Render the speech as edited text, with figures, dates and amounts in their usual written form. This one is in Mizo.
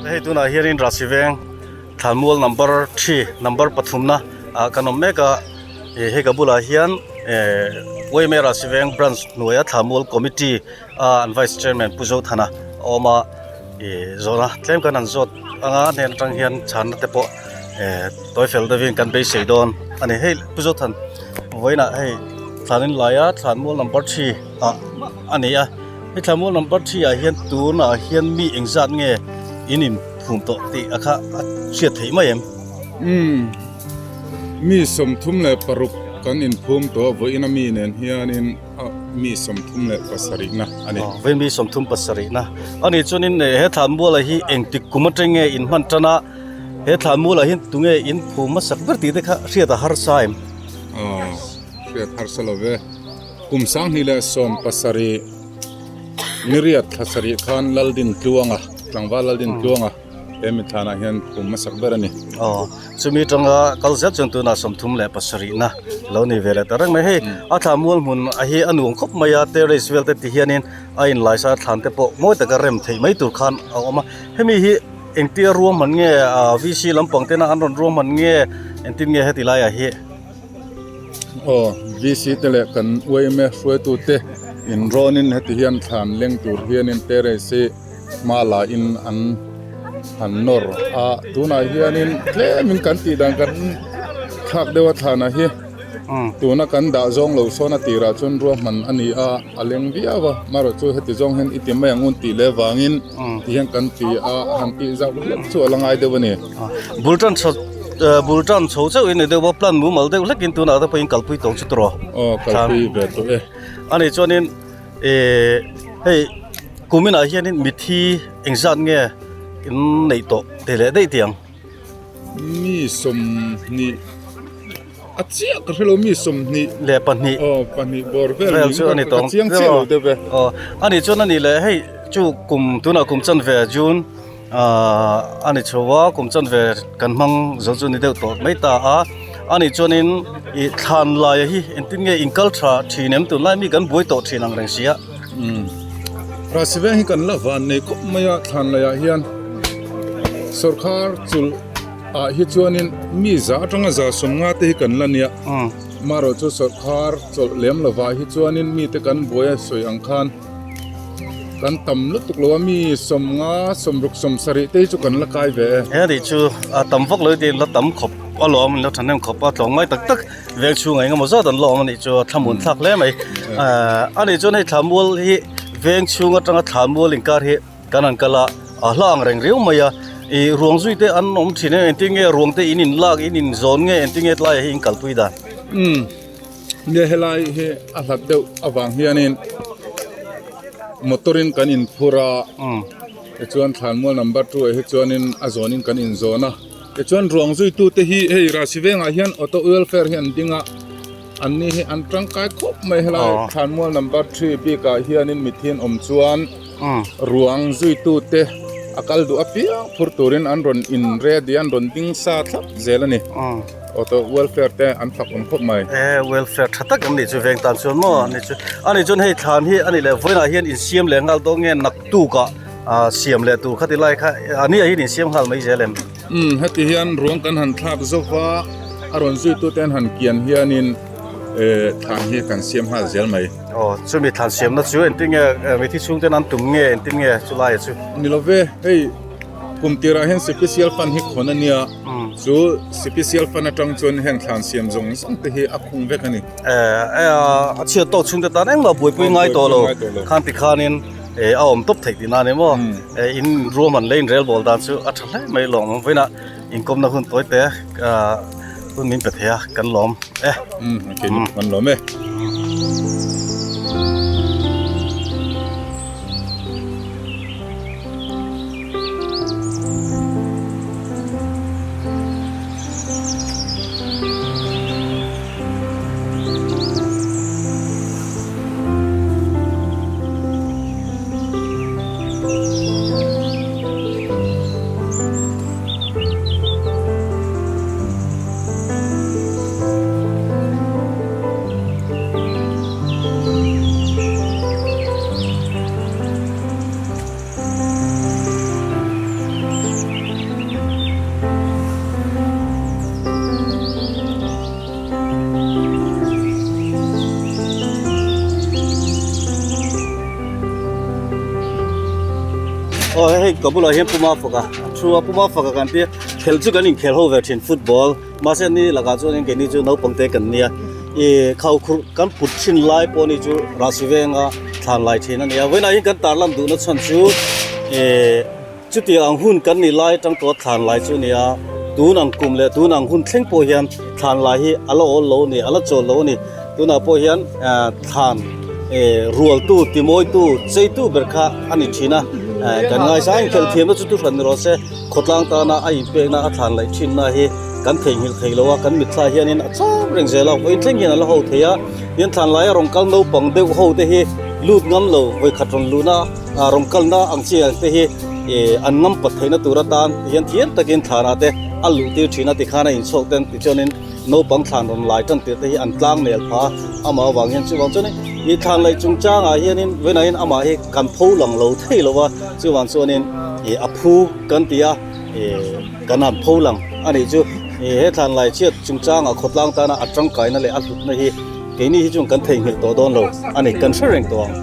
Hei tunah hianin Rahsiveng thlanmual number three number pathumna ah kan awm mek a ih hei ka bulah hian eh yma Rahsiveng branch hnuaia thlanmual committee a an vice chairman Pu Zothana a awm a ih zawhna tlem kan han zawt anga a hnen atang hian chhanna te pawh eh tawi fel deuhin kan beisei dawn a ni hei Pu Zothan vawiinah hei thlan in lai a thlanmual number three ah a ni a. He thlanmual number 3 ah hian tunah hian mi engzat nge in inphum tawh tih a kha a hriat theih mai em? Umm, mi 36 kan inphum tawh a, vawiin a mi nen hianin mi 37 na a ni. Vawiin mi 37 na a ni chuanin he thlanmual ah hi engtik kum atang nge in hman tan a, he thlanmual ah hian tunge in phum hmasak ber tih te kha hriat a harsa em? Aw, hriat harsa lo ve. Kum 2017 niriat thla sarih khan Laldin Tluanga, tlangval Laldin Tluanga he mithlanah hian kum hmasak ber a ni. Aw, chumi atanga kal zet chuan tunah 37 na lo ni ve leh ta reng mai. Hei a thla mual hmun a hi a nuam khawp mai a, terrace vel te ti hianin a inlaisa thlan te pawh mawi taka rem theih mai tur khan a awm a. Hemi hi engtia ruahman nge VC lampang tena an rawn ruahman nge engtin nge heti laiah hi? Aw VC te leh kan yma hruaitu te in rawn in heti hian thlan leng tur hianin terrace hi hma la in an han nawr a tunah hianin tlemin kan tih dan kan thlak deuh a thlan ah hi tuna kan dah zawng lo sawn a tirah chuan ruahman a ni a a leng viau a amaherawhchu chu heti zawng hian i ti mai ang un tih leh vangin ti hian kan ti a han tih zauh hlek chu a la ngai deuh a ni. Bul tan chho bul tan chho chauh in ni deuh a plan mumal deuh hlek in tunah te pawhin kalpui tawng chu tawh aw kalpui ve tawh e ani chuanin eh hei kuminah hianin mithi engzat nge in neih tawh tih leh daih tiang mi 20 a chiah ka hrelo mi 22 leh pahnih aw pahnih bawr vel chu ani tawng chiang chiah lo deuh ve aw ani chuan ani leh hei chu kum tunah kum chanve June Ahh a ni chho a kum chanve kan hmang zo chu ni deuh tawh mai ta a a nih chuanin ih thlan laia hi engtin nge in kal tha thin em tunlai mi kan buai tawh thin ang reng si a. Umm Rasi veng hi kan la van nei khawp mai a thlan laiah hian sawrkhar chulh ah hi chuanin mi za atanga za 50 te hi kan la nia marawh chu sawrkhar chawlh lem lovah hi chuanin mite kan buai a sawi ang khan. Kan tam lutuk lo a mi 50 60 70 te hi chu kan la kai ve e. He nih chu a tam vak lo tiin la tam khawp a lawm an lo thahnem khawp a tlawng ngai tak tak veng chhung eng emaw zat an la awm a nih chu a thlamuan thlak hle mai. A nih chuan hei thlamual hi veng chhung atanga thlamual inkar hi kan han kal a a hla ang reng riau mai a ih ruang zui te an awm thin em engtin nge ruang te in in lak in in zawn nge engtin nge tlaiah hi in kalpui dan. Umm. Nia helai hi a hlat deuh avang hianin motor in kan inphur a tichuan thlanmual number 2 ah hi chuanin a zawnin kan inzawn a tichuan ruang zuitu te hi hei Rasi vengah hian auto welfare hi an ding a an ni hi an tangkai khawp mai helai thlanmual number 3 bikah hianin mithian awm chuan ruang zuitu te a kal duh apiang phur turin an rawn in ready a an rawn ding sa thlap zel a ni. Auto welfare te an fak awm khawp mai. E welfare tha tak em nih chu veng tan chuan maw ani chu ani chuan hei thlan hi ani leh vawiinah hian insiam leh nghal dawn nge naktuk ah siam leh tur khati lai kha ani ah hian insiam nghal mai zel em. Umm heti hian ruang kan han thlak zauh a a rawn zui tu te an han kian hianin e thlan hi kan siam nghal zel mai. Aw chumi thlan siamna chu engtin nge mithi chhungten an tum nge engtin nge chulai chu. Ni lo ve hei kum tirah hian special fund hi khawn ania. Chu Special Fund atang chuan heng thlan siam zawng zawng te hi a khung vek a ni. A chhiat tawk chhungte tan engmah buaipui ngai tawh lo khan ti khanin a awm tawp theih tihna a ni maw? In ruahman leh in relbawl dan chu a tha hle mai lawm awm vawiinah inkawmna hun tawi te hun min pe thei a kan lawm e. Kan lawm e. Aw hei ka bulah hian Puma faka a thu a, Puma faka kan tia khel chu kan inkhel ho ve thin football mahse ni lakah chuanin keini chu naupang te kan nia ih khaukhurh kan put thin lai pawh ni chu Rahsi venga thlan lai thin a ni a, vawiinah hian kan tarlan duhna chhan chu ih Chutiang ang hun kan nih lai atang tawh thlan lai chu a ni a, tun ang kum leh tun ang hun thleng pawh hian thlan lai hi a la awl lo a ni, a la chawl lo a ni. Tunah pawh hian thlan rualtu, timawitu, cheitu ber kha a ni thin a, kan ngaisa a inkhelh thiamna chu thuhran ni rawh se, khawtlang tana a inpekna a thlan laih thinna hi kan theihnghilh thei lo a, kan mitthla hianin a cham reng zel a, vawiin thleng hian a la ho thei a, tin thlan laia rawn kal naupang deuh ho te hi lut ngam lo, vawikhat rawn luhna. Rawn kalna ang chi ang te hi an ngam pat theihna tur atan hian thiam takin thlanah te a luh tir thin a tikhan a inchhawk ten tichuanin naupang thlan rawn lai tan tir te hi an tlang nel pha a amah avang hian chuvang chuanin ih thlan laih chungchangah hianin vawiinah hian amah hi kan pho lang lo thei lo va chuvang chuanin ih a phu kan ti a ih kan han pho lang a nih chu ih he thlan lai chhiat chungchangah khawtlang tana a tangkaina leh a hlutna hi keini hi chuan kan theihnghilh tawh dawn lo a ni kan hre reng tawh ang.